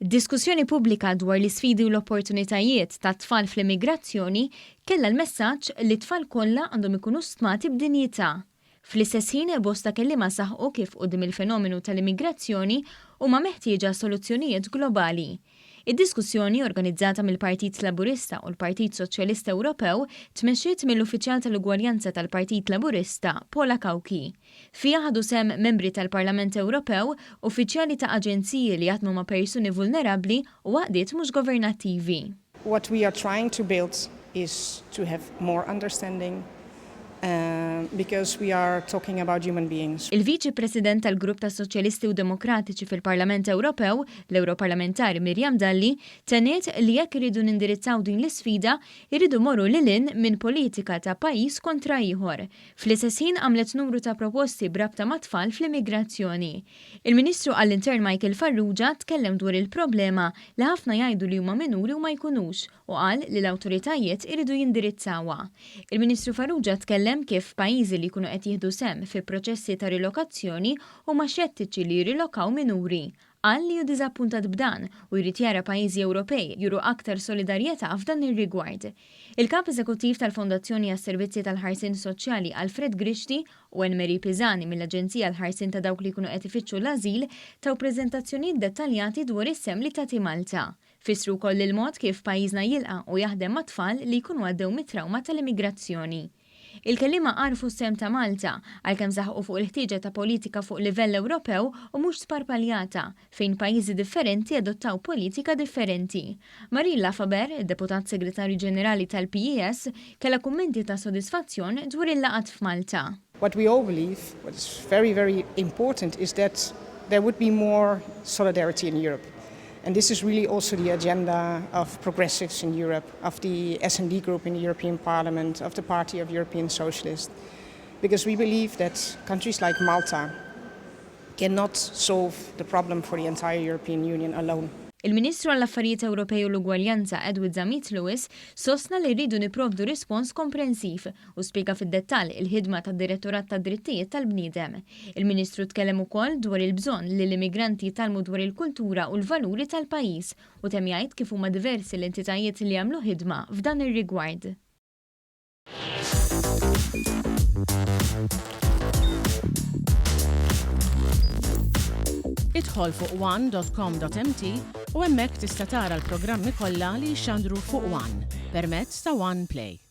Diskussjoni pubblika dwar l-isfidi u l-opportunitajiet tat-tfal fl-immigrazzjoni kellha l-messaġġ li t-tfal kollha għandhom ikunu stmati b'dinjità. Fl-istess ħin bosta kelliema saħqu kif quddiem il-fenomenu tal-immigrazzjoni huma meħtieġa soluzzjonijiet globali. Id-diskussjoni, organizzata mill-Partit Laburista u l-Partit Soċjalista Ewropew, tmexxiet mill-Uffiċjal tal-Ugwaljanza tal-Partit Laburista, Paula Cauchi. Fiha ħadu sehem membri tal-Parlament Ewropew, uffiċjali ta' aġenziji li jaħdmu ma' persuni vulnerabbli u għaqdiet mhux governattivi. What we are trying to build is to have more understanding because we are talking about human beings. Il-Viċi President tal-Grupp tas-Soċjalisti u Demokratiċi fil-Parlament Ewropew, l-Ewroparlamentari Miriam Dalli, tenniet li jekk irridu nindirizzaw din l-isfida, irridu mmorru lil hinn minn politika ta' pajjiż kontra ieħor. Fl-istess ħin għamlet numru ta' proposti b'rabta mat-tfal fl-immigrazzjoni. Il-Ministru għall-Intern Michael Farrugia tkellem dwar il-problema li ħafna jgħidu li huma minuri u ma jkunux u qal li l-awtoritajiet iridu jindirizzawha. Il-Ministru Farrugia tkellem kif pajjiżi li jkunu qed jieħdu sehem fi proċessi ta' rilokazzjoni huma xettiċi li jirrilokaw minuri. Qal li hu diżappuntat b'dan u jrid jara pajjiżi Ewropej juru aktar solidarjetà f'dan ir-rigward. Il-Kap Eżekuttiv tal-Fondazzjoni għas-Servizzi tal-Ħarsien Soċjali Alfred Grixti u Anne Marie Pisani mill-Aġenzija għall-Ħarsien ta' dawk li jkunu qed ifittxu l-ażil taw preżentazzjonijiet dettaljati dwar is-sehem li tagħti Malta. Fissru wkoll il-mod kif pajjiżna jilqa' u jaħdem mat-tfal li jkunu għaddew mit-trawma tal-immigrazzjoni. Il-kelliema għarfu s-sehem ta' Malta, għalkemm saħqu fuq il-ħtieġa ta' politika fuq livell Ewropew u mhux sparpaljata, fejn pajjiżi differenti adottaw politika differenti. Marine Lafaber, id-Deputat Segretarju Ġenerali tal-PES, kellha kummenti ta' sodisfazzjon dwar il-laqgħat f'Malta. What we all believe, what is very, very important, is that there would be more solidarity in Europe. And this is really also the agenda of progressives in Europe, of the S&D group in the European Parliament, of the Party of European Socialists, because we believe that countries like Malta cannot solve the problem for the entire European Union alone. Il-Ministru għall-Affarijiet Ewropej u l-Ugwaljanza Edward Zammit Lewis sostna li rridu nipprovdu rispons komprensiv u spjega fid-dettall il-ħidma tad-Direttorat tad-Drittijiet tal-Bniedem. Il-Ministru tkellem ukoll dwar il-bżonn li l-immigranti jitgħallmu dwar il-kultura u l-valuri tal-pajjiż u temm jgħid kif huma diversi l-entitajiet li jagħmlu ħidma f'dan ir-rigward. Idħol fuq one.com.mt u hemmhekk tista' tara l-programmi kollha li jixxandru fuq One permezz ta' One Play.